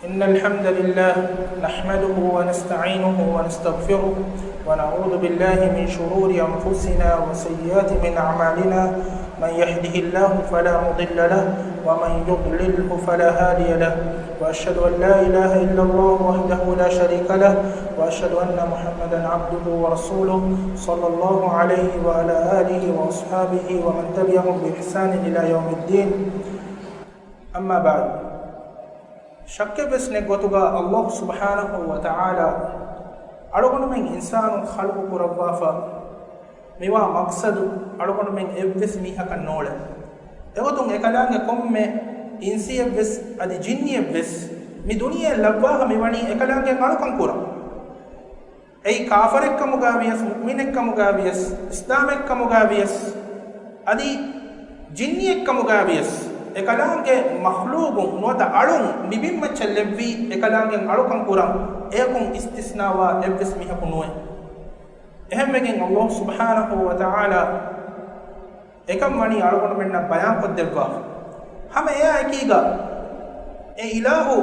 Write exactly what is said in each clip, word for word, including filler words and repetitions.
إن الحمد لله نحمده ونستعينه ونستغفره ونعوذ بالله من شرور أنفسنا وسيئات من أعمالنا. من يهده الله فلا مضل له ومن يضلله فلا هادي له. وأشهد أن لا إله إلا الله وحده لا شريك له وأشهد أن محمدا عبده ورسوله صلى الله عليه وعلى آله وأصحابه ومن تبعهم بإحسان إلى يوم الدين. أما بعد. ޝައްކެއްވެސް ނެތް ގޮތުގަ ﷲ ސުބްޙާނަހޫ ވަތަޢާލާ އަޅުގަނޑުމެން އިންސާނުން ޚަލްޤު ކުރައްވާފަ މިވާ މަޤްޞަދު އަޅުގަނޑުމެން އެއްވެސް މީހަކަށް ނޯޅެ. އެގޮތުން އެކަލާނގެ ކޮންމެ އިންސިއެއްވެސް އަދި ޖިންނިއެއްވެސް މި ދުނިޔެއަށް ލައްވާފަ މިވަނީ އެކަލާނގެ އަޅުކަން ކުރަން. އެއީ ކާފަރެއްކަމުގައިވިޔަސް، މުއުމިނެއްކަމުގައިވިޔަސް، އިސްލާމެއްކަމުގައިވިޔަސް، އަދި ޖިންނިއެއްކަމުގައިވިޔަސް، އެކަލާނގެ މަޚްލޫގުން ނުވަތަ އަޅުން މި ބިންމައްޗަށް ލެއްވީ އެކަލާނގެ އަޅުކަން ކުރަން. އެޔަކުން އިސްތިސްނާވާ އެއްވެސް މީހަކު ނުވޭ. އެހެންވެގެން ﷲ ސުބްޙާނަހޫ ވަތަޢާލާ އެކަން ވަނީ އަޅުގަނޑުމެންނަށް ބަޔާންކޮށްދެއްވާފަ. ހަމަ އެއާ އެކީގަ އެ އިލާހު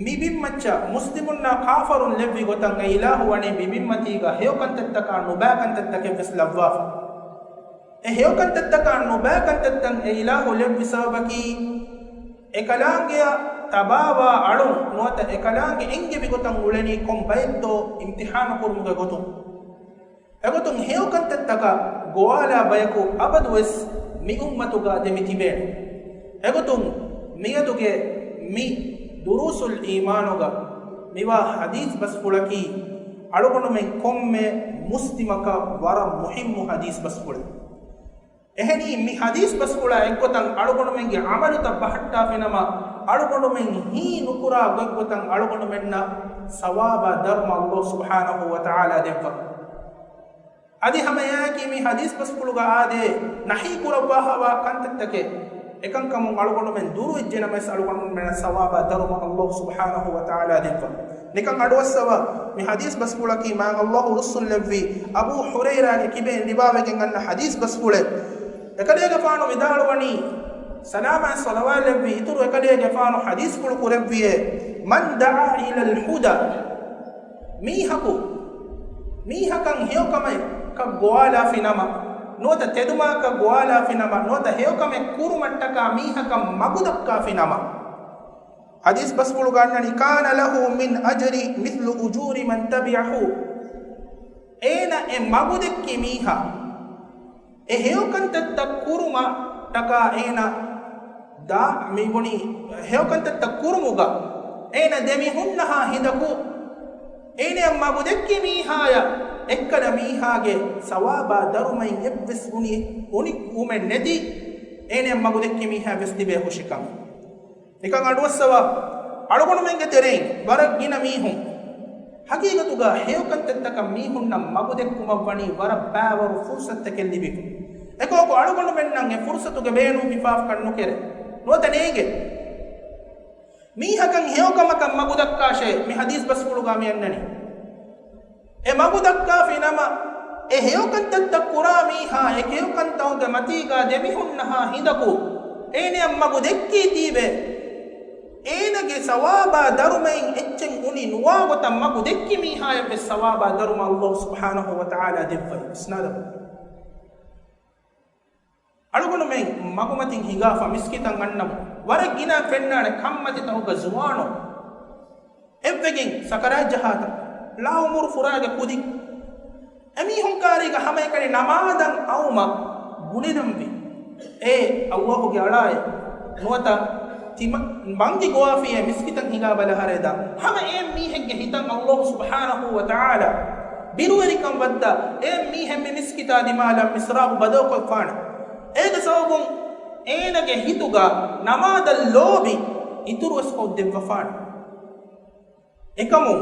މި ބިންމައްޗަށް މުސްލިމުންނާ ކާފަރުން ލެއްވި ގޮތަށް އެ އިލާހު ވަނީ މި ބިންމަތީގަ ހެޔޮކަންތައްތަކާ ނުބައިކަންތައްތަކެއްވެސް ލައްވާފަ. އެ ހެޔޮކަންތައްތަކާ ނުބައިކަންތައްތައް އެ އިލާހު ލެއްވި ސަބަބަކީ، އެކަލާނގެއަށް ތަބާވާ އަޅުން ނުވަތަ އެކަލާނގެ އެންގެވި ގޮތަށް އުޅެނީ ކޮން ބައެއްތޯ އިމްތިޙާނު ކުރުމުގެ ގޮތުން. އެގޮތުން ހެޔޮކަންތައްތަކަށް ގޮވާލާ ބަޔަކު އަބަދުވެސް މި އުއްމަތުގަ ދެމި ތިބޭނެ. އެގޮތުން މިއަދުގެ މި ދުރޫސުލް އީމާނުގަ މިވާ ޙަދީޘް ބަސްފުޅަކީ، އަޅުގަނޑުމެން ކޮންމެ މުސްލިމަކަށް ވަރަށް މުހިއްމު ޙަދީޘް ބަސްފުޅެއް. އެހެނީ، މި ޙަދީޘް ބަސްފުޅާ އެއްގޮތަށް އަޅުގަނޑުމެންގެ ޢަމަލުތައް ބަހައްޓާފިނަމަ، އަޅުގަނޑުމެން ހީ ނުކުރާ ގޮތްގޮތަށް އަޅުގަނޑުމެންނަށް ސަވާބާ ދަރުމަ ﷲ ސުބްޙާނަހޫ ވަތަޢާލާ ދެއްވާ. އަދި ހަމަ އެއާއެކީ މި ޙަދީޘް ބަސްފުޅުގަ އާދޭ، ނަހީ ކުރައްވާފަވާ ކަންތައްތަކެއް އެކަންކަމުން އަޅުގަނޑުމެން ދުރުވެއްޖެނަމަވެސް އަޅުގަނޑުމެންނަށް ސަވާބާ ދަރުމަ ﷲ ސުބްޙާނަހޫ ވަތަޢާލާ ދެއްވާ. ނިކަން އަޑުއައްސަވާ، މި ޙަދީޘް ބަސްފުޅަކީ މާތް ﷲ ރުއްސުންލެއްވި އަބޫ ޙުރައިރާގެ ކިބައިން ރިވާވެގެން އަންނަ ޙަދީޘް ބަސްފުޅެއް. އެކަލޭގެފާނު ވިދާޅުވަނީ، ސަލާމާއި ޞަލަވާތް ލެއްވި އިތުރު އެކަލޭގެފާނު ޙަދީޘްފުޅު ކުރެއްވިއޭ، من دعا إلى الهدى، މީހަކު މީހަކަށް ހެޔޮކަމަކަށް ގޮވާލާފި ނަމަ، ނުވަތަ ތެދުމަކަށް ގޮވާލާފި ނަމަ، ނުވަތަ ހެޔޮކަމެއް ކުރުމަށްޓަކާ މީހަކަށް މަގުދައްކާފި ނަމަ، ޙަދީޘް ބަސްފުޅުގަ އަންނަނީ، كان له من الأجر مثل أجور من تبعه. އޭނަ އެ މަގުދެއްކި މީހާ، އެ ހެޔޮކަންތައްތައް ކުރުމަށްޓަކާ އޭނަ ދާ، މިބުނީ ހެޔޮކަންތައްތައް ކުރުމުގަ އޭނަ ދެމިހުންނަހާ ހިނދަކު، އޭނަޔަށް މަގުދެއްކި މީހާޔަށް އެއްކަލަ މީހާގެ ސަވާބާ ދަރުމައިން އެއްވެސް އުނި، އުނި އުމެއް ނެތި، އޭނަޔަށް މަގުދެއްކި މީހާޔަށް ވެސް ތިބޭ ހުށިކަމެއް. ނިކަން އަޑުއައްސަވާ، އަޅުގަނޑުމެންގެ ތެރެއިން ވަރަށް ގިނަ މީހުން ހަގީގަތުގަ ހެޔޮކަންތައްތަކަށް މީހުންނަށް މަގުދެއްކުމަށްވަނީ ވަރަށް ބައިވަރު ފުރުޞަތުތަކެއް ލިބިފަ. އެކަމަކު އަޅުގަނޑުމެންނަށް އެ ފުރުޞަތުގެ ބޭނުން ހިފާފަކަށް ނުކެރޭ. ނުވަތަ ނޭނގޭ. މީހަކަށް ހެޔޮކަމަކަށް މަގުދައްކާށޭ، މި ޙަދީޘް ބަސްފުޅުގަ މި އަންނަނީ. އެ މަގުދައްކާފި ނަމަ، އެ ހެޔޮކަންތައްތައް ކުރާ މީހާ އެ ހެޔޮކަންތަކުގެ މަތީގަ ދެމިހުންނަހާ ހިނދަކު، އޭނަޔަށް މަގު ދެއްކީތީވެ، އޭނަގެ ސަވާބާ ދަރުމައިން އެއްޗެއް އުނި ނުވާ ގޮތަށް މަގު ދެއްކި މީހާޔަށްވެސް ސަވާބާ ދަރުމަ ﷲ ސުބްޙާނަހޫ ވަތަޢާލާ ދެއްވައި. އިސްނާދަށް އަޅުގަނޑުމެން މަގުމަތިން ހިނގާފަ މިސްކިތަށް އަންނަމު، ވަރަށް ގިނަ ފެންނާނެ ކަންމަތިތަކުގަ ޒުވާނުން އެއްވެގެން ސަކަރާތް ޖަހާތަން، ލާ އުމުރު ފުރާގެ ކުދިން. އެމީހުން ކާރީގަ ހަމައެކަނި ނަމާދަށް އައުމަށް ބުނެލަންވީ. އޭ ﷲ ގެ އަޅާއޭ، ނުވަތަ ތި މަ-، މަންގި ގޮވާފިޔޭ މިސްކިތަށް ހިނގާ ބަލަހަރޭ ދާ. ހަމަ އެ މީހެއްގެ ހިތަށް ﷲ ސުބްޙާނަހޫ ވަތަޢާލާ ބިރުވެރިކަން ވައްދާ، އެ މީހެއް މި މިސްކިތާ ދިމާލަށް މިސްރާބު ބަދަލުކޮށްފާނެ. އޭގެ ސަބަބުން އޭނަގެ ހިތުގަ ނަމާދަށް ލޯބި އިތުރުވެސް ކޮށްދެއްވަފާނެ. އެކަމު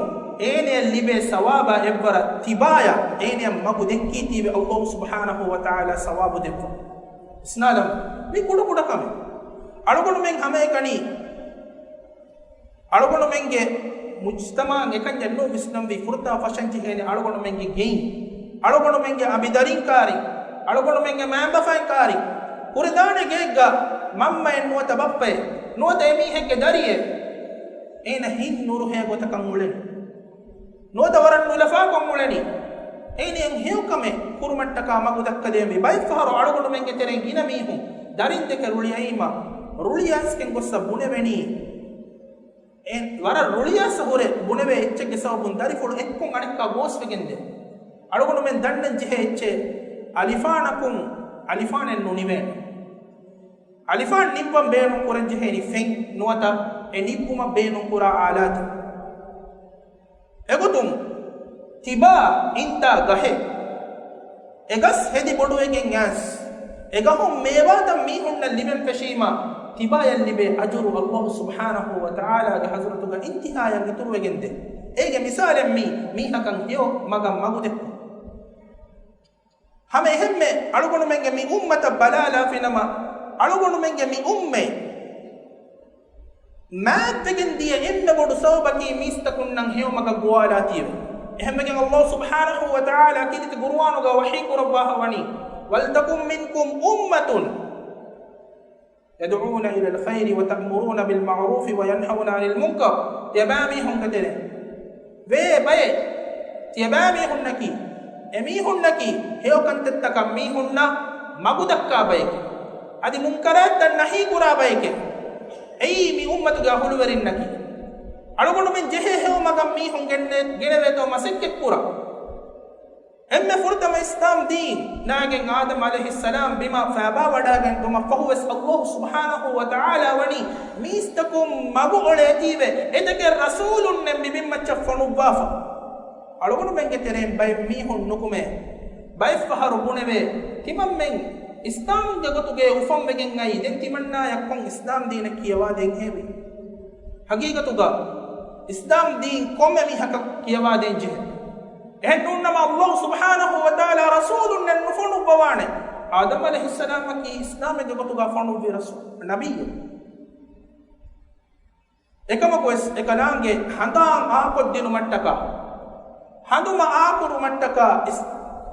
އޭނަޔަށް ލިބޭ ސަވާބާ އެއްވަރަށް ތިބާޔަށް އޭނަޔަށް މަގު ދެއްކީތީވެ ﷲ ސުބްޙާނަހޫ ވަތަޢާލާ ސަވާބު ދެއްވާ. އިސްނާލަން މި ކުޑަކުޑަ ކަމެއް. އަޅުގަނޑުމެން ހަމައެކަނި އަޅުގަނޑުމެންގެ މުޖްތަމަޢަށް އެކަންޏެއް ނޫން ވިސްނަންވީ، ފުރަތަމަ ފަށަން ޖެހޭނެ އަޅުގަނޑުމެންގެ ގެއިން، އަޅުގަނޑުމެންގެ އަނބިދަރިން ކާރިން، އަޅުގަނޑުމެންގެ މައިންބަފައިން ކާރިން، ކުރެދާނެ ގެއެއްގަ މަންމައެއް ނުވަތަ ބައްޕައެއް ނުވަތަ އެމީހެއްގެ ދަރިއެއް އޭނަ ހިތް ނުރުހޭ ގޮތަކަށް އުޅެނީ. ނުވަތަ ވަރަށް ނުލަފާކޮށް އުޅެނީ. އޭނައަށް ހެޔޮކަމެއް ކުރުމަށްޓަކާ މަގު ދައްކަދޭންވީ. ބައެއްފަހަރު އަޅުގަނޑުމެންގެ ތެރެއިން ގިނަ މީހުން ދަރިން ދެކެ ރުޅިއައީމަ، ރުޅިއައިސްގެން ގޮއްސަ ބުނެވެނީ. އެ ވަރަށް ރުޅިއައިސް ހުރެ ބުނެވޭ އެއްޗެއްގެ ސަބަބުން ދަރިފުޅު އެއްކޮށް އަނެއްކާ ގޯސްވެގެންދޭ. އަޅުގަނޑުމެން ދަންނަން ޖެހޭ އެއްޗެއް އަލިފާނަކުން އަލިފާނެއް ނުނިވޭނެ. އަލިފާން ނިއްވަން ބޭނުން ކުރަން ޖެހޭނީ ފެން ނުވަތަ އެ ނިއްވުމަށް ބޭނުން ކުރާ އާލާތެއް. އެގޮތުން ތިބާ އިންތާ ގަހެއް. އެ ގަސް ހެދި ބޮޑުވެގެން އައިސް، އެ ގަހުން މޭވާތައް މީހުންނަށް ލިބެން ފެށީމަ، ތިބާޔަށް ލިބޭ އަޖުރު ﷲ ސުބްޙާނަހޫ ވަތަޢާލާގެ ޙަޟްރަތުގަ އިންތިހާޔަށް އިތުރުވެގެންދޭ. އޭގެ މިސާލެއް މީ، މީހަކަށް ހެޔޮ މަގަށް މަގު ދެއްކުން. ހަމަ އެހެންމެ އަޅުގަނޑުމެންގެ މި އުއްމަތަށް ބަލާލާފިނަމަ، އަޅުގަނޑުމެންގެ މި އުއްމަތް މާތްވެގެން ދިޔަ އެންމެ ބޮޑު ސަބަބަކީ މީސްތަކުންނަށް ހެޔޮ މަގަށް ގޮވާލާތީވެ. އެހެންވެގެން ﷲ ސުބްޙާނަހޫ ވަތަޢާލާ ކީރިތި ޤުރުއާނުގަ ވަޙީ ކުރައްވާފަ ވަނީ، وَلْتَكُن مِّنكُمْ أُمَّةٌ يَدْعُونَ إِلَى الْخَيْرِ وَيَأْمُرُونَ بِالْمَعْرُوفِ وَيَنْهَوْنَ عَنِ الْمُنكَرِ. ތިޔަބައިމީހުންގެ ތެރެއިން ވޭ ބައެއް، ތިޔަބައިމީހުންނަކީ، އެމީހުންނަކީ ހެޔޮ ކަންތައްތަކަށް މީހުންނަށް މަގުދައްކާ ބައެކޭ. އަދި މުންކަރާތްތައް ނަހީ ކުރާ ބައެކޭ. އެއީ މި އުއްމަތުގެ އަހުލުވެރިންނަކީ. އަޅުގަނޑުމެން ޖެހޭ ހެޔޮ މަގަށް މީހުން ގެންނެ-، ގެނެވޭތޯ މަސައްކަތްކުރަން. އެންމެ ފުރަތަމަ އިސްލާމް ދީން ނާގެން އާދަމް ޢަލައިހިއްސަލާމް ބިމަށް ފައިބާވަޑައިގެން ދުމަށް ފަހުވެސް ﷲ ސުބްޙާނަހޫ ވަތަޢާލާ ވަނީ މީސްތަކުން މަގު އޮޅޭތީވެ އެތަކެއް ރަސޫލުންނެއް މި ބިންމައްޗަށް ފޮނުއްވާފަ. އަޅުގަނޑުމެންގެ ތެރެއިން ބައެއް މީހުން ނުކުމޭ. ބައެއްފަހަރު ބުނެވޭ، ތިމަންމެން އިސްލާމްގެ ގޮތުގައި އުފަންވެގެން އައީ، ދެން ތިމަންނާޔަށް ކޮން އިސްލާމް ދީނެއް ކިޔަވާދޭން ހޭވީ؟ ހަގީގަތުގަ އިސްލާމް ދީން ކޮންމެ މީހަކަށް ކިޔަވާދޭން ޖެހޭ. އެހެން ނޫންނަމަ ﷲ ސުބްޙާނަހޫ ވަތަޢާލާ ރަސޫލުންނެއް ނުފޮނުއްވަވާނެ. އާދަމް ޢަލައިހިއްސަލާމަކީ އިސްލާމެއްގެ ގޮތުގަ ފޮނުއްވި ރަސޫ-، ނަބިއްޔެއް. އެކަމަކުވެސް އެކަލާނގެ ހަނދާން އާކޮށްދިނުމަށްޓަކާ، ހަނދުމަ އާކުރުމަށްޓަކާ އިސް-،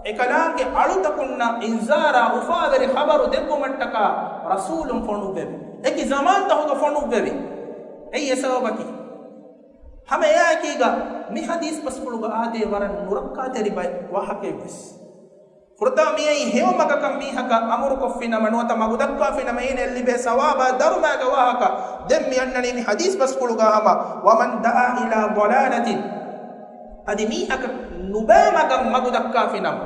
އެކަލާނގެ އަޅުތަކުންނަށް އިންޒާރާ އުފާވެރި ޚަބަރު ދެއްވުމަށްޓަކާ ރަސޫލުން ފޮނުއްވެވި. އެކި ޒަމާންތަހުގަ ފޮނުއްވެވި. އެއީ އެ ސަބަބަކީ. ހަމަ އެއާއެކީގަ މި ޙަދީޘް ބަސްފުޅުގަ އާދޭ ވަރަށް ނުރައްކާތެރި ބައެއް ވާހަކައެއްވެސް. ފުރަތަމަ މިއީ ހެޔޮ މަގަކަށް މީހަކަށް އަމުރުކޮށްފިނަމަ ނުވަތަ މަގު ދައްކާފިނަމަ އޭނައަށް ލިބޭ ސަވާބާ ދަރުމައިގެ ވާހަކަ ދެން މި އަންނަނީ މި ޙަދީޘް ބަސްފުޅުގަ ހަމަ، وَمَنْ دَعَا إِلَى ضَلَالَةٍ. އަދި މީހަކަށް ނުބައި މަގަށް މަގު ދައްކާފިނަމަ،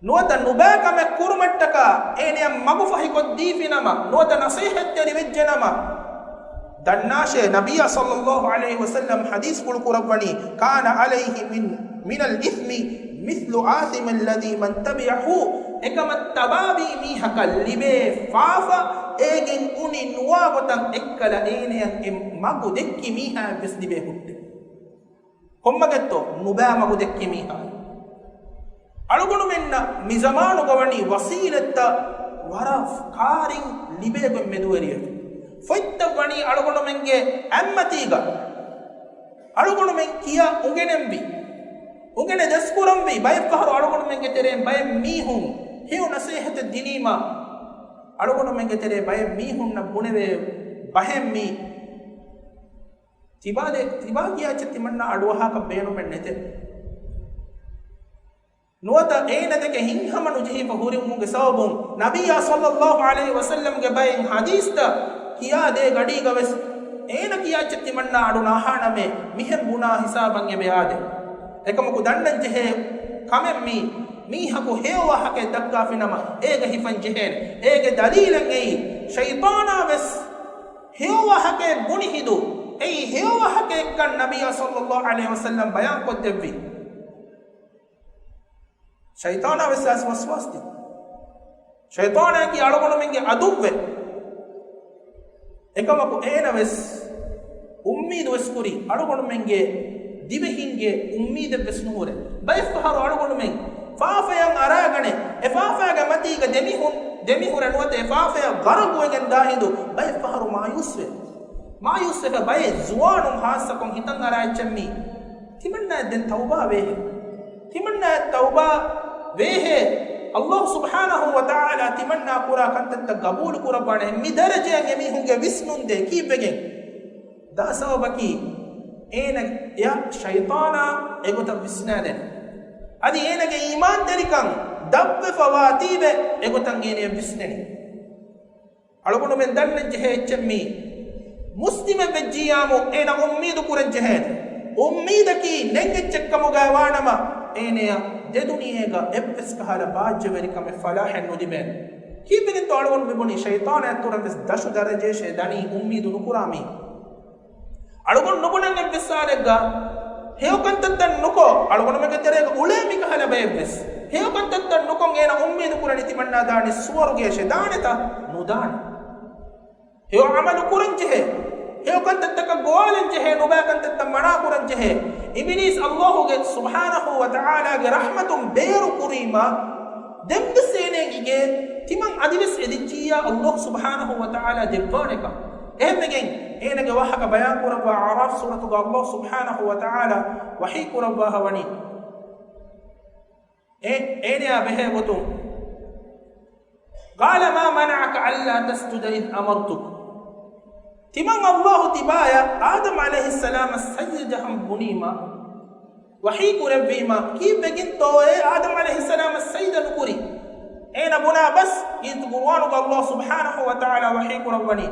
ނުވަތަ ނުބައި ކަމެއް ކުރުމަށްޓަކާ އޭނައަށް މަގު ފަހިކޮށްދީފިނަމަ، ނުވަތަ ނަޞޭޙަތްތެރި ވެއްޖެނަމަ، ދަންނާށޭ، ނަބިއްޔާ ޞައްލައްލާހު ޢަލައިހި ވަސައްލަމް ޙަދީޘްފުޅު ކުރައްވަނީ، كَانَ عَلَيْهِ مِنْ، مِنَ الْإِثْمِ مِثْلُ آثِمِ الَّذِي مَنْ تَبِعَهُ. އެކަމަށް ތަބާވީ މީހަކަށް ލިބޭ ފާފަ އޭގެން އުނި ނުވާ ގޮތަށް އެއްކަލަ އޭނައަށް އެ މަގު ދެއްކި މީހާއަށްވެސް ލިބޭ ހުއްޓެއް. ކޮންމަގެއްތޯ؟ ނުބައި މަގު ދެއްކި މީހާ. އަޅުގަނޑުމެންނަށް މި ޒަމާނުގަ ވަނީ ވަސީލަތްތައް ވަރަށް ކާރިން ލިބޭ ގޮތް މެދުވެރިއެއް. ފޮތްތައް ވަނީ އަޅުގަނޑުމެންގެ އަތްމަތީގަ. އަޅުގަނޑުމެން ކިޔާ އުނގެނެންވީ، އުނގެނެ ދަސްކުރަންވީ. ބައެއްފަހަރު އަޅުގަނޑުމެންގެ ތެރެއިން ބައެއް މީހުން ހެޔޮ ނަސޭހަތެއް ދިނީމަ، އަޅުގަނޑުމެންގެ ތެރޭ ބައެއް މީހުންނަށް ބުނެވޭ ބަހެއް މީ. ތިބާ ދެ-، ތިބާ ކިޔާ އެއްޗެއް ތިމަންނަ އަޑުއަހާކަށް ބޭނުމެއް ނެތެ. ނުވަތަ އޭނަ ދެކެ ހިތްހަމަ ނުޖެހިފަ ހުރިވުމުގެ ސަބަބުން ނަބިއްޔާ ޞައްލައްލާހު ޢަލައިހި ވަސައްލަމްގެ ބައެއް ޙަދީޘްތައް ކިޔާ ދޭ ގަޑީގަވެސް އޭނަ ކިޔާ އެއްޗެއް ތިމަންނަ އަޑު ނަހާނަމޭ މިހެން ބުނާ ހިސާބަށް އެބަ އާދޭ. އެކަމަކު ދަންނަން ޖެހޭ ކަމެއް މީ، މީހަކު ހެޔޮ ވާހަކައެއް ދައްކާފިނަމަ އޭގަ ހިފަން ޖެހޭނެ. އޭގެ ދަލީލެއް އެއީ، ޝައިޠާނާ ވެސް ހެޔޮ ވާހަކައެއް ބުނި ހިނދު، އެއީ ހެޔޮ ވާހަކައެއްކަން ނަބިއްޔާ ޞައްލައްލާހު ޢަލައިހި ވަސައްލަމް ބަޔާންކޮށްދެއްވި. ޝައިޠާނާ ވެސް އައިސް ވަސްވާސްދިން. ޝައިޠާނާއަކީ އަޅުގަނޑުމެންގެ އަދުއްވެ. އެކަމަކު އޭނަ ވެސް އުއްމީދު ވެސް ކުރި، އަޅުގަނޑުމެންގެ ދިވެހިންގެ އުއްމީދެއް ވެސް ނުހުރޭ. ބައެއްފަހަރު އަޅުގަނޑުމެން ފާފައަށް އަރާގަނެ، އެ ފާފައިގެ މަތީގަ ދެމިހުން، ދެމިހުރެ ނުވަތަ އެ ފާފައަށް ޣަރަޤުވެގެން ދާ ހިނދު ބައެއްފަހަރު މާޔޫސްވޭ. މާޔޫސްވެފަ ބައެއް ޒުވާނުން ހާއްސަކޮށް ހިތަށް އަރާ އެއްޗެއް މީ. ތިމަންނައަށް ދެން ތައުބާ ވޭހެއް؟ ތިމަންނައަށް ތައުބާ ވޭހޭ؟ ﷲ ސުބްޙާނަހޫ ވަތަޢާލާ ތިމަންނާ ކުރާ ކަންތައްތައް ގަބޫލު ކުރައްވާނެ. މި ދަރަޖައަށް އެމީހުންގެ ވިސްނުން ދޭ ކީއްވެގެން؟ ދާ ސަބަބަކީ، އޭނަޔަށް ޝައިޠާނާ އެގޮތަށް ވިސްނާލެން. އަދި އޭނަގެ އީމާންތެރިކަން ދަށްވެފަވާތީވެ އެގޮތަށް އޭނަޔަށް ވިސްނެނީ. އަޅުގަނޑުމެން ދަންނަން ޖެހޭ އެއްޗެއް މީ. މުސްލިމެއް ވެއްޖިއްޔާމު އޭނަ އުއްމީދު ކުރަން ޖެހޭނެ. އުއްމީދަކީ ނެތް އެއްޗެއް ކަމުގައި ވާނަމަ، އޭނަޔަށް ދެ ދުނިޔޭގަ އެއްވެސް ކަހަލަ ބާއްޖަވެރިކަމެއް ފަލާހެއް ނުލިބޭނެ. ކީއްވެގެންތޯ އަޅުގަނޑު މިބުނީ ޝައިޠާނާއަށް ތުރަން ވެސް ދަށު ދަރަޖައެއް ދަނީ އުއްމީދު ނުކުރާ މީ. އަޅުގަނޑު ނުބުނަން އެއްވެސް ހާލެއްގަ ހެޔޮކަންތައްތައް ނުކޮށް، އަޅުގަނޑުމެންގެ ތެރޭގަ އުޅޭ މިކަހަލަ ބައެއްވެސް ހެޔޮކަންތައްތައް ނުކޮށް އޭނަ އުއްމީދު ކުރަނީ ތިމަންނާ ދާނީ ސުވަރުގެއަށޭ. ދާނެތަ؟ ނުދާނެ. ހެޔޮ ޢަމަލު ކުރަން ޖެހޭ. ހެޔޮ ކަންތައްތަކަށް ގޮވާލަން ޖެހޭ، ނުބައި ކަންތައްތައް މަނާ ކުރަން ޖެހޭ. އިބިލީސް އައްލާހުގެ ސުބްޙާނަހޫ ވަތަޢާލާގެ ރަޙްމަތުން ބޭރު ކުރީމާ، ދެންވެސް އޭނައަށް އިނގޭ ތިމަން އަދިވެސް އެދިއްޖިއްޔާ އައްލާހު ސުބްޙާނަހޫ ވަތަޢާލާ ދެއްވާނެކަން. އެހެންވެގެން އޭނަގެ ވާހަކަ ބަޔާން ކުރައްވާ އަޢްރާފް ސޫރަތުގަ އައްލާހު ސުބްޙާނަހޫ ވަތަޢާލާ ވަޙީ ކުރައްވާފަ ވަނީ. އެ، އޭނަޔާ ބެހޭ ގޮތުން، قال ما منعك ألا تسجد إذ أمرتك. ތިމަން އައްލާހު ތިބާޔަށް އާދަމް ޢަލައިހިއްސަލާމަށް ސަޖްދަ ޖަހަން ބުނީމަ، ވަޙީ ކުރެއްވީމަ، ކީއްވެގެންތޯއޭ އާދަމް ޢަލައިހިއްސަލާމަށް ސަޖްދަ ނުކުރީ؟ އޭނަ ބުނާ ބަސް، ކީރިތި ޤުރުއާނުގަ އައްލާހު ސުބްޙާނަހޫ ވަތަޢާލާ ވަޙީ ކުރައްވަނީ،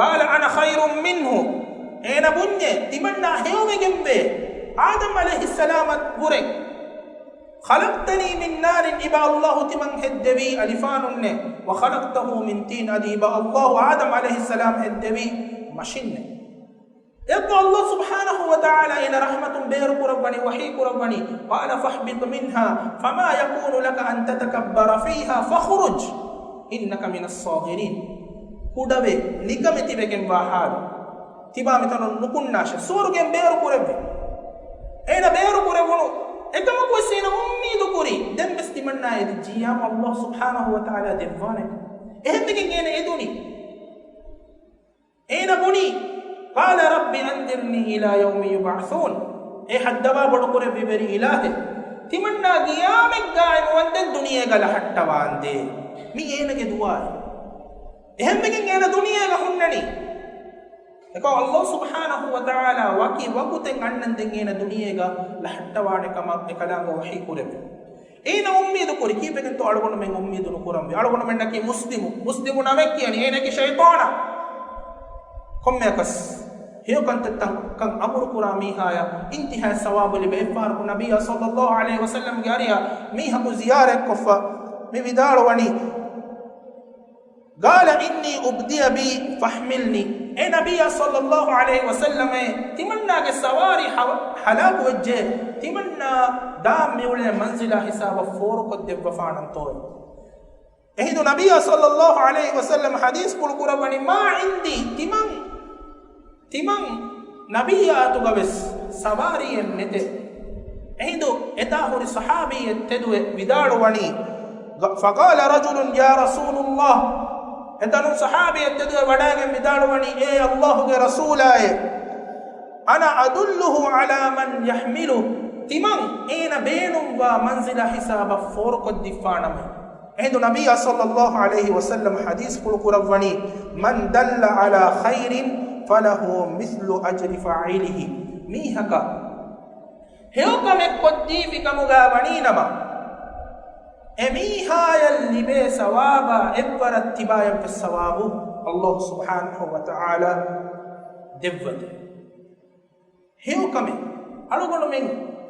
قال أنا خير منه. އޭނަ ބުންޏޭ، ތިމަންނާ ހެޔޮވެގެންވޭ އާދަމް ޢަލައިހިއްސަލާމަށް ވުރެ. خلقتني من نار، އިބަ އައްލާހު ތިމަން ހެއްދެވީ އަލިފާނުންނޭ. وخلقته من طين، އަދި އިބަ އައްލާހު އާދަމް ޢަލައިހިއްސަލާމް ހެއްދެވީ މަށިންނޭ. އެއްވަ އައްލާހު ސުބްޙާނަހޫ ވަތަޢާލާ އޭނަ ރަޙްމަތުން ބޭރު ކުރައްވަނީ، ވަޙީ ކުރައްވަނީ، قال فاهبط منها فما يكون لك أن تتكبر فيها فاخرج إنك من الصاغرين. ކުޑަވެ، ނިކަމެތިވެގެންވާ ހާލު. ތިބާ މިތަނުން ނުކުންނާށޭ. ސުވަރުގެއިން ބޭރު ކުރެއްވި. އޭނަ ބޭރު ކުރެވުނު އެކަމަކުވެސް އޭނަ އުއްމީދު ކުރި. ދެންވެސް ތިމަންނާ އެދިއްޖިއްޔާމު އައްލާހު ސުބްޙާނަހޫ ވަތަޢާލާ ދެއްވާނެ. އެހެންވެގެން އޭނަ އެދުނި. އޭނަ ބުނީ، قال رب أنظرني إلى يوم يبعثون. އޭ ހައްދަވާ ބޮޑުކުރެއްވިވެރި އިލާހޭ، ތިމަންނާ ގިޔާމަތް ގާއިމުވަންދެން ދުނިޔޭގަ ލަހައްޓަވާނދޭ. މީ އޭނަގެ ދުޢާއެއް. އެހެންވެގެން އޭނަ ދުނިޔޭގަ ހުންނަނީ. އެކަމަކު އައްލާހު ސުބްޙާނަހޫ ވަތަޢާލާ ވަކި ވަގުތެއް އަންނަންދެން އޭނަ ދުނިޔޭގަ ލަހައްޓަވާނެ ކަމަށް އެކަލާނގެ ވަޙީ ކުރެއްވި. އޭނަ އުއްމީދު ކުރި، ކީއްވެގެންތޯ އަޅުގަނޑުމެން އުއްމީދު ނުކުރަންވީ؟ އަޅުގަނޑުމެންނަކީ މުސްލިމު، މުސްލިމު ނަމެއް ކިޔަނީ އޭނައަކީ ޝައިޠާނާ. ކޮންމެއަކަސް ހެޔޮ ކަންތައްތައް ކަން އަމުރު ކުރާ މީހާޔަށް އިންތިހާއަށް ސަވާބު ލިބޭ. އެއްފަހަރަކު ނަބިއްޔާ ޞައްލައްލާހު ޢަލައިހި ވަސައްލަމްގެ އަރިހަށް މީހަކު ޒިޔާރަތްކޮށްފަ މި ވިދާޅުވަނީ، قال إني أبدي بي فاحملني. އޭ ނަބިއްޔާ ޞައްލައްލާހު ޢަލައިހި ވަސައްލަމަށް ތިމަންނާގެ ސަވާރީ ހަ-، ހަލާކުވެއްޖެ، ތިމަންނާ ދާން މިއުޅޭ މަންޒިލާ ހިސާބަށް ފޯރުކޮށްދެއްވަފާނަންތޯއޭ. އެހިނދު ނަބިއްޔާ ޞައްލައްލާހު ޢަލައިހި ވަސައްލަމަ ޙަދީޘްފުޅު ކުރައްވަނީ، ما عندي، ތިމަން، ތިމަން ނަބިއްޔާއަތުގަވެސް ސަވާރީއެއް ނެތޭ. އެހިނދު އެތާ ހުރި ޞަޙާބީއެއް ތެދުވެ ވިދާޅުވަނީ، فقال رجل يا رسول الله، އެތަނުން ޞަޙާބީއެއް ތެދުވެ ވަޑައިގެން ވިދާޅުވަނީ، އޭ އައްލާހުގެ ރަސޫލާއޭ، أنا أدله على من يحمله، ތިމަން އޭނަ ބޭނުންވާ މަންޒިލާ ހިސާބަށް ފޯރުކޮށްދިއްފާނަމޭ. އެހިނދު ނަބިއްޔާ ޞައްލައްލާހު ޢަލައިހި ވަސައްލަމަ ޙަދީޘްފުޅު ކުރައްވަނީ، من دل على خير فله مثل أجر فاعله. މީހަކަށް ހެޔޮ ކަމެއް ކޮށްދީފި ކަމުގަ ވަނީނަމަ، އެ މީހާޔަށް ލިބޭ ސަވާބާ އެއްވަރަށް ތިބާޔަށްވެސް ސަވާބު އައްލާހު ސުބްޙާނަހު ވަތަޢާލާ ދެއްވަތޭ. ހެޔޮ ކަމެއް. އަޅުގަނޑުމެން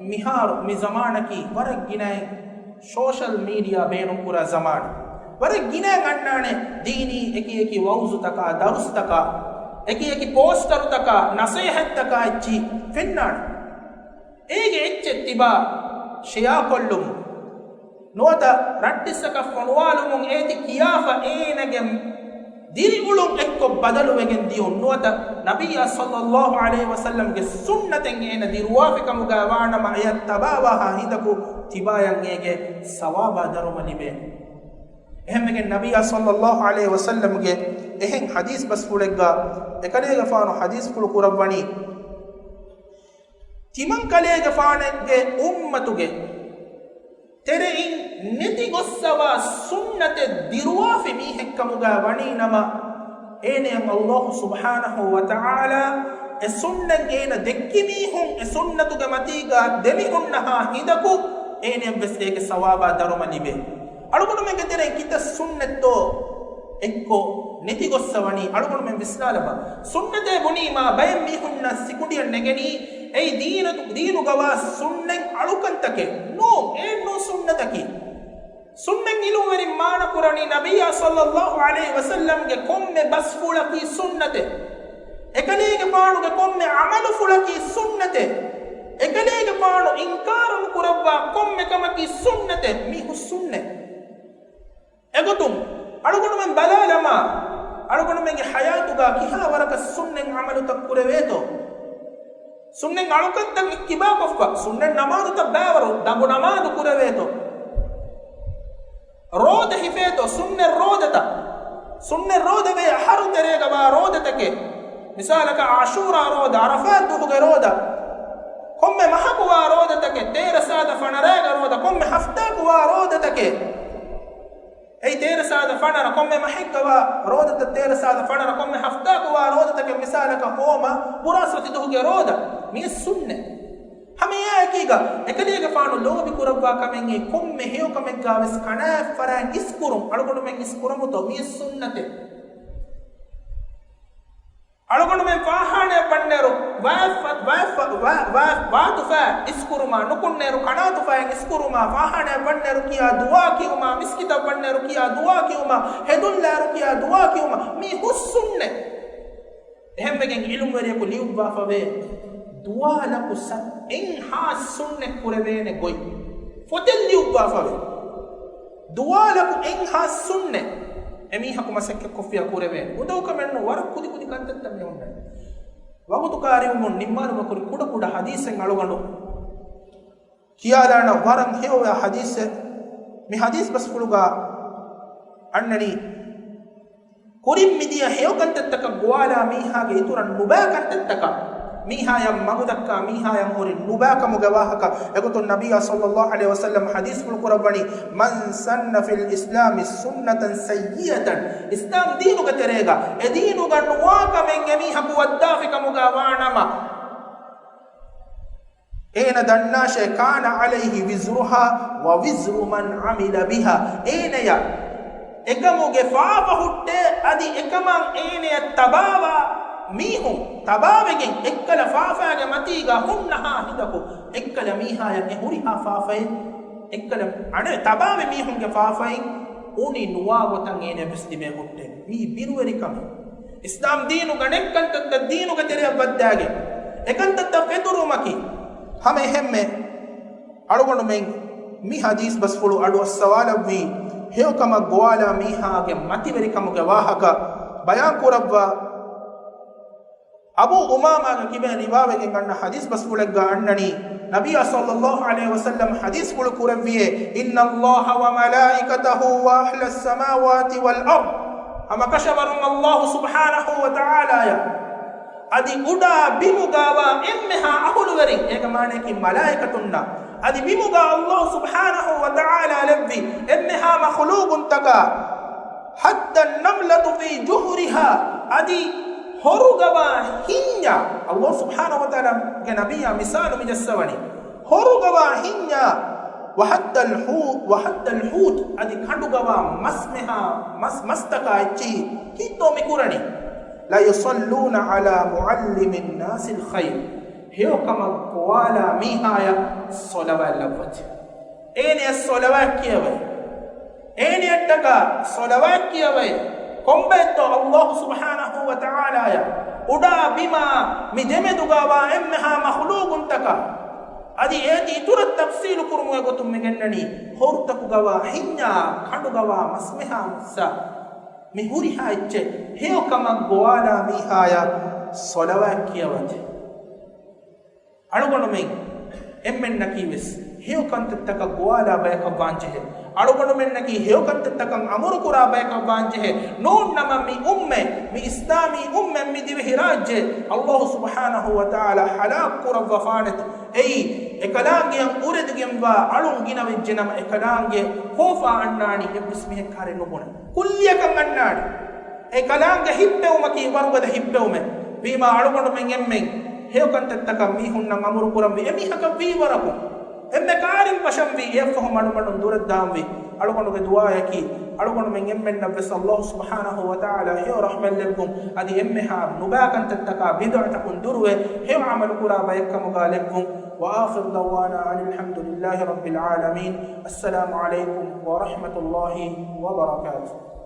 މިހާރު މި ޒަމާނަކީ ވަރަށް ގިނައިން ސޯޝަލް މީޑިއާ ބޭނުންކުރާ ޒަމާނެއް. ވަރަށް ގިނައިން އަންނާނެ ދީނީ އެކި އެކި ވައުޒުތަކާ، ދަރުސްތަކާ، އެކި އެކި ޕޯސްޓަރުތަކާ، ނަސޭހަތްތަކާ އެއްޗިހި ފެންނާނެ. އޭގެ އެއްޗެއް ތިބާ ޝެއާކޮށްލުމުން، ނުވަތަ ރައްޓެއްސަކަށް ފޮނުވާލުމުން އޭތި ކިޔާފަ އޭނަގެ ދިރިއުޅުން އެއްކޮށް ބަދަލުވެގެން ދިޔުން، ނުވަތަ ނަބިއްޔާ ޞައްލައްލާހު ޢަލައިހި ވަސައްލަމްގެ ސުންނަތެއް އޭނަ ދިރުވާފި ކަމުގަ ވާނަމަ، އެއަށް ތަބާވާހާ ހިނދަކު ތިބާޔަށް އޭގެ ސަވާބާ ދަރުމަ ލިބޭނެ. އެހެންވެގެން ނަބިއްޔާ ޞައްލައްލާހު ޢަލައިހި ވަސައްލަމްގެ އެހެން ޙަދީޘް ބަސްފުޅެއްގަ އެކަލޭގެފާނު ޙަދީޘްފުޅު ކުރައްވަނީ، ތިމަންކަލޭގެފާނެއްގެ އުއްމަތުގެ ތެރެއިން ނެތި ގޮއްސަވާ ސުންނަތެއް ދިރުވާފި މީހެއްކަމުގަ ވަނީ ނަމަ، އޭނަޔަށް އައްލާހު ސުބްޙާނަހު ވަތަޢާލާ އެ ސުންނަތް އޭނަ ދެއްކި މީހުން އެ ސުންނަތުގެ މަތީގަ ދެމިހުންނަހާ ހިނދަކު އޭނައަށްވެސް އޭގެ ސަވާބާ ދަރުމަ ލިބޭ. އަޅުގަނޑުމެންގެ ތެރެއިން ކިތައް ސުންނަތްތޯ އެއްކޮށް ނެތިގޮއްސަވަނީ؟ އަޅުގަނޑުމެން ވިސްނާލަބަ. ސުންނަތޭ ބުނީމާ ބައެއް މީހުންނަށް ސިކުނޑިއަށް ނެގެނީ އެއީ ދީނު، ދީނުގަވާ ސުންނަތް އަޅުކަންތަކެއް. ނޫން، އެއެއްނޫ ސުންނަތަކީ. ސުންނަތް އިލުމްވެރިން މާނަކުރަނީ ނަބިއްޔާ ޞައްލައްލާހު ޢަލައިހި ވަސައްލަމްގެ ކޮންމެ ބަސްފުޅަކީ ސުންނަތެއް. އެކަލޭގެފާނުގެ ކޮންމެ ޢަމަލުފުޅަކީ ސުންނަތެއް. އެކަލޭގެފާނު އިންކާރު ނުކުރައްވާ ކޮންމެ ކަމަކީ ސުންނަތެއް. މީ ހުސް ސުންނަތް. އެގޮތުން އަޅުގަނޑުމެން ބަލާލަމާ، އަޅުގަނޑުމެންގެ ޙަޔާތުގަ ކިހާ ވަރަކަށް ސުންނަތް ޢަމަލުތައް ކުރެވޭތޯ؟ ސުންނަތް އަޅުކަންތައް އިއްތިބާކޮށްފަ، ސުންނަތް ނަމާދުތައް ބައިވަރު ދަނބު ނަމާދު ކުރެވޭތޯ؟ ރޯދަ ހިފޭތޯ؟ ސުންނަތް ރޯދަތައް، ސުންނަތް ރޯދަ ވޭ އަހަރު ތެރޭގަ ވާ ރޯދަތަކެއް. މިސާލަކަށް ޢާޝޫރާ ރޯދަ، ޢަރަފާތް ދުވަހުގެ ރޯދަ، ކޮންމެ މަހަކު ވާ ރޯދަތަކެއް، ތޭރަ ސާދަ ފަނަރައިގެ ރޯދަ، ކޮންމެ ހަފްތާކު ވާ ރޯދަތަކެއް. އެއީ ތޭރަ ސާދަ ފަނަރަ ކޮންމެ މަހެއްގަވާ ރޯދަތައް، ތޭރަ ސާދަ ފަނަރަ ކޮންމެ ހަފްތާކުވާ ރޯދަތަކެއް، މިސާލަކަށް ހޯމަ ބުރާސްފަތި ދުވަހުގެ ރޯދަ. މިއެއް ސުންނަތް. ހަމައެއާއެކީގަ އެކަލޭގެފާނު ލޯބި ކުރައްވާ ކަމެއް އެ ކޮންމެ ހެޔޮ ކަމެއްގަ ވެސް ކަނާތް ފަރާތް އިސްކުރުން. އަޅުގަނޑުމެން އިސްކުރަމުތޯ؟ މިއެއް ސުންނަތެއް. އަޅުގަނޑުމެން ފާޚާނައަށް ވަންނައިރު ވާތުފަ، ވާ، ވާ، ވާ، ވާތުފައި އިސްކުރުމާ، ނުކުންނައިރު ކަނާތުފައި އިސްކުރުމާ، ފާޚާނައަށް ވަންނައިރު ކިޔާ ދުޢާ ކިޔުމާ، މިސްކިތަށް ވަންނައިރު ކިޔާ ދުޢާ ކިޔުމާ، ހެދުންލާއިރު ކިޔާ ދުޢާ ކިޔުމާ، މީ ހުސް ސުންނަތް. އެހެންވެގެން އިލްމުވެރިޔަކު ލިޔުއްވާފަވޭ، ދުވާލަކު ސަތް އެއްހާސް ސުންނަތް ކުރެވޭނެ ގޮތް. ފޮތެއް ލިޔުއްވާފަވޭ. ދުވާލަކު އެއްހާސް ސުންނަތް އެމީހަކު މަސައްކަތްކޮށްފިޔާ ކުރެވޭނެ. އުނދަގޫކަމެއްނު، ވަރަށް ކުދިކުދި ކަންތައްތައް މި އޮންނަނީ. ވަގުތު ކާރިވުމުން ނިންމާލުމަކުރި ކުޑަކުޑަ ޙަދީޘެއް އަޅުގަނޑު ކިޔާލާނަން. ވަރަށް ހެޔޮވާ ޙަދީޘެއް. މި ޙަދީޘް ބަސްފުޅުގަ އަންނަނީ، ކުރިން މިދިޔަ ހެޔޮ ކަންތައްތަކަށް ގޮވާލާ މީހާގެ އިތުރަށް ނުބައި ކަންތައްތަކަށް މީހާޔަށް މަގުދައްކާ މީހާޔަށް ހުރި ނުބައިކަމުގެ ވާހަކަ. އެގޮތުން ނަބިއްޔާ ޞައްލައްލާހު ޢަލައިހި ވަސައްލަމަ ޙަދީޘްފުޅު ކުރައްވަނީ، "މަން ސަނަّ ފިލް އިސްލާމި ސުންނަތަން ސައްޔިއަތަން." އިސްލާމް ދީނުގެ ތެރޭގަ އެ ދީނުގަ ނުވާ ކަމެއް އެމީހަކު ވައްދާފިކަމުގަ ވާނަމަ، އޭނަ ދަންނާށޭ، "ކާނަ ޢަލައިހި ވިޒްރުހާ ވަ ވިޒްރު މަން ޢަމިލަ ބިހާ." އޭނަޔަށް އެކަމުގެ ފާފަ ހުއްޓޭ، އަދި އެކަމަށް އޭނަޔަށް ތަބާވާ މީހުން، ތަބާވެގެން އެއްކަލަ ފާފައިގެ މަތީގަ ހުންނަހާ ހިނދަކު އެއްކަލަ މީހާޔަށް އެ ހުރިހާ ފާފައެއް، އެއްކަލަ އަނެއް ތަބާވި މީހުންގެ ފާފައެއް އުނި ނުވާ ގޮތަށް އޭނަޔަށް ވެސް ލިބޭ ހުއްޓޭ. މީ ބިރުވެރިކަމެއް. އިސްލާމް ދީނުގަ ނެތް ކަންތައްތައް ދީނުގެ ތެރެއަށް ވައްދާގެން އެކަންތައްތައް ފެތުރުމަކީ، ހަމަ އެހެންމެ އަޅުގަނޑުމެން މި ޙަދީޘް ބަސްފުޅު އަޑުއައްސަވާލައްވީ، ހެޔޮކަމަށް ގޮވާލާ މީހާގެ މަތިވެރިކަމުގެ ވާހަކަ ބަޔާން ކުރައްވާ. އަބޫ އުމާމާގެ ކިބައިން ރިވާވެގެން އަންނަ ޙަދީޘް ބަސްފުޅެއްގަ އަންނަނީ، ނަބިއްޔާ ޞައްލައްލާހު ޢަލައިހި ވަސައްލަމަ ޙަދީޘްފުޅު ކުރެއްވިއޭ، "إن الله وملائكته وأهل السماوات والأرض." ހަމަކަށަވަރުން ﷲ ސުބްޙާނަހޫ ވަތަޢާލާޔަށް އަދި އުޑާ ބިމުގަވާ އެންމެހާ އަހުލުވެރިން، އޭގެ މާނަޔަކީ މަލާއިކަތުންނަށް، އަދި ބިމުގަ ﷲ ސުބްޙާނަހޫ ވަތަޢާލާ ލެއްވި އެންމެހާ މަޚުލޫގުންތަކަށް، "حتى النملة في جحرها." އަދި ހޮރުގަވާ ހިންޏާ، ﷲ ސުބްޙާނަހޫ ވަތަޢާލާގެ ނަބިއްޔާ މިސާލު މި ޖައްސަވަނީ، ހޮރުގަވާ ހިންޏާ، "وحتى الحو-، وحتى الحوت." އަދި ކަނޑުގަވާ މަސްމެހާ، މަސް، މަސްތަކާ އެއްޗިހި ކީއްތޯ މި ކުރަނީ؟ "ليصلون على معلم الناس الخير." ހެޔޮކަމަށް ގޮވާލާ މީހާޔަށް ޞަލަވާތް ލައްވަތި. އޭނަޔަށް ޞަލަވާތް ކިޔަވައި. އޭނަޔަށްޓަކާ ޞަލަވާތް ކިޔަވައި. ކޮންބައެއްތޯ ﷲ ސުބްޙާނަހޫ ވަތަޢާލާޔަށް އުޑާ ބިމާ މި ދެމެދުގަވާ އެންމެހާ މަޚުލޫގުންތަކަށް. އަދި އޭތި އިތުރަށް ތަފްޞީލު ކުރުމުގެ ގޮތުން މި ގެންނަނީ، ހޮރުތަކުގަވާ ހިންޏާ، ކަނޑުގަވާ މަސްމެހާ މައްސަ، މި ހުރިހާ އެއްޗެއް ހެޔޮކަމަށް ގޮވާލާ މީހާޔަށް ޞަލަވާތް ކިޔަވަތި. އަޅުގަނޑުމެން އެންމެންނަކީ ވެސް ހެޔޮ ކަންތައްތަކަށް ގޮވާލާ ބަޔަކަށް ވާންޖެހޭ. އަޅުގަނޑުމެންނަކީ ހެޔޮ ކަންތައްތަކަށް އަމުރުކުރާ ބަޔަކަށް ވާންޖެހޭ. ނޫން ނަމަ މި އުއްމަތް، މި އިސްލާމީ އުއްމަތް، މި ދިވެހިރާއްޖެ ﷲ ސުބްޙާނަހޫ ވަތަޢާލާ ހަލާކު ކުރައްވަފާނެތި. އެއީ، އެކަލާނގެއަށް އުރެދިގެންވާ އަޅުން ގިނަވެއްޖެ ނަމަ، އެކަލާނގެ ހޯފާ އަންނާނީ އެއްވެސް މީހެއް ކާރި ނުބުނެ. ކުއްލިއަކަށް އަންނާނީ. އެކަލާނގެ ހިއްޕެވުމަކީ ވަރުގަދަ ހިއްޕެވުމެއް. ވީމާ އަޅުގަނޑުމެން އެންމެން ހެޔޮ ކަންތައްތަކަށް މީހުންނަށް އަމުރު ކުރަންވީ އެމީހަކަށް ވީވަރަކު، އެންމެ ކާރިން ފަށަންވީ އެއަށްފަހު މަޑުމަޑުން ދުރަށްދާންވީ. އަޅުގަނޑުގެ ދުޢާއަކީ، އަޅުގަނޑުމެން އެންމެންނަށްވެސް ﷲ ސުބްޙާނަހޫ ވަތަޢާލާ ހެޔޮ ރަޙްމަތް ލެއްވުން، އަދި އެންމެހާ ނުބާ ކަންތައްތަކާ ބިދުޢަތަކުން ދުރުވެ ހެޔޮ ޢަމަލު ކުރާ ބައެއްކަމުގާ ލެއްވުން. وآخر دعوانا أن الحمد لله رب العالمين. السلام عليكم ورحمة الله وبركاته.